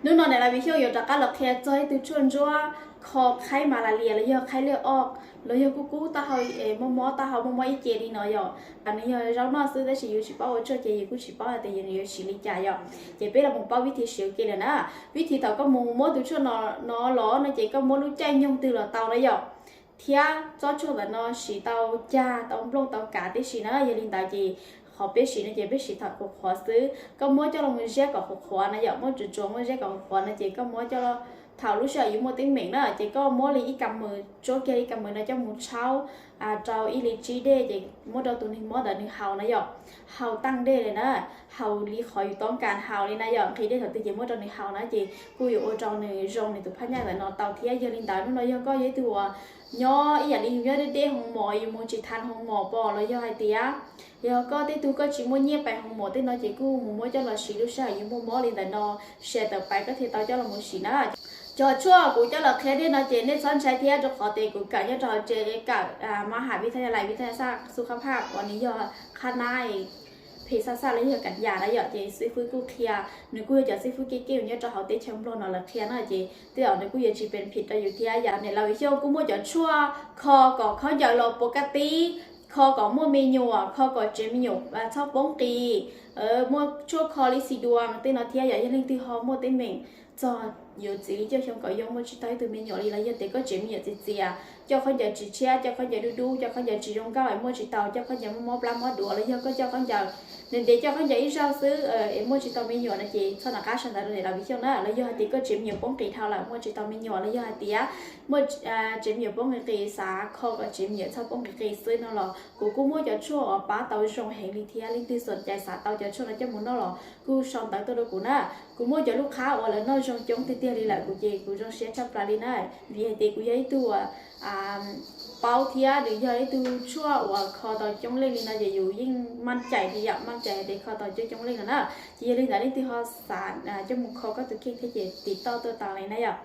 Hnub no niam laus Viv Xyooj yuav rov qab los qhia txog ib tug tshuaj ntsuab kho qhaib Malaria los yog qhaib liaj oj los yog kub kub taub hau, mob mob taub hau mob mob ib ce li no yom. Nws yog zaub noj xwb tab sis yus tsis paub ua tshuaj ces yus kuj tsis paub hais tias nws yuav siv li cas yom. Ces peb los mus paub vib thi siv ua ke lawm na. Vib thi thaum koj mus muab tus tshuaj no los no ces koj muab lub caij nyoog twg los tau na yom. Thiab tsob tshuaj ntawm no siv tau cag tau nplooj tau kav tib si na. Yog li ntawd ces qhov peb siv no ces peb siv thaum qhuav qhuav xwb. Koj muab coj los mus ziab kom qhuav qhuav na yom, muab tsuav tsuav muab ziab kom qhuav qhuav no ces koj muab coj, thaum lub sij hawm yus muaj teeb meem na ces koj muab li ib kas mws, tsuab kiag ib kas mws no coj mus tshaub rau ib li tsib dej ces muab rau tus neeg mob ntawd nws haus na yom. Haus tag dej li na, haus li qhov yus toob kas haus li na yom, nqhis dej thaum twg ces muab rau nws haus na ces kuj yuav ua rau nws zoo nws tus phab nyaj ntawm no tau thiab. Yog li ntawd hnub no yog koj yog ib tug uas nyob ib yam li yus nyob deb deb hoo mom yus mus tsis tau hoo mom pom los yog hais tias yog koj tej tug koj tsis muaj nyiaj pais hoo mom tej no ces kuj mus muab coj los siv lub sij hawm yus muaj mob li ntawm no, sawv daws pais koj thiaj tau coj los mus siv na. Cov tshuaj kuv coj los qhia nej no ces nej txhob ntshai thiab rau qhov tias kuv kawm nyob rau hauv tsev kawm mab ham vib thaj nyab lais vib thaj nyab xaj xu khab phaj uas nws yog khab nab phem xaj xaj los yog kam yam na yom ces xib fwb kuj qhia, nws kuj yog cov xib fwb kev kev nyob rau hauv teb chaws Nplog no lawv qhia na ces tej zaum nws kuj yuav tsis pem phim rau yus thiab yom. Niam laus Viv Xyooj kuj muaj cov tshuaj kho kom khaub ncaws los puav kaj tib, kho kom muaj me nyuam, kho kom tsev me nyuam txhob poob qis, muaj tshuaj kho li xi dua tej no thiab yom. Yog leej twg ho muaj teeb meem txog yuav txij li cuaj xyoo kaum yau muaj tsis tau ib tug me nyuam li los yog tias koj tsev me nyuam txias txias, coj khaub ncaws tsis tshiab, coj khaub ncaws dub dub, coj khaub ncaws tsis zoo nkauj es muaj tsis tau, coj khaub ncaws mob mob plab mob duav los yog koj coj khaub ncaws ntev ntev, coj khaub ncaws ib zaug xwb es muaj tsis tau me nyuam no ces txhob nco qab sau ntawv rau niam laus Viv Xyooj na. Los yog hais tias koj tsev me nyuam poob qis dhau lawm muaj tsis tau me nyuam los yog hais tias muaj tsev me nyuam poob qis qis xav kho kom tsev me nyuam txhob poob qis qis xwb no los kuv kuj muaj cov tshuaj uas pab tau zoo heev li thiab. Leej twg xom cai xav tau cov tshuaj no coj mus noj los kuj sau ntawv tuaj rau kuv na. Kuv muaj cov lub qhab uas lawv noj zoo coob tiag tiag li lawm kuv ces kuv zoo siab tshaj plaws li na, vim hais tias kuv yog ib tug uas paub thiab nws yog ib tug tshuaj uas kho tau coob leej li no ces yus yeej maj cai li yom, maj cai hais tias kho tau coob coob leej no na. Ces yog li ntawd leej twg ho xav coj mus kho koj tus kheej thiab ces tiv tauj tuaj tau li na yom.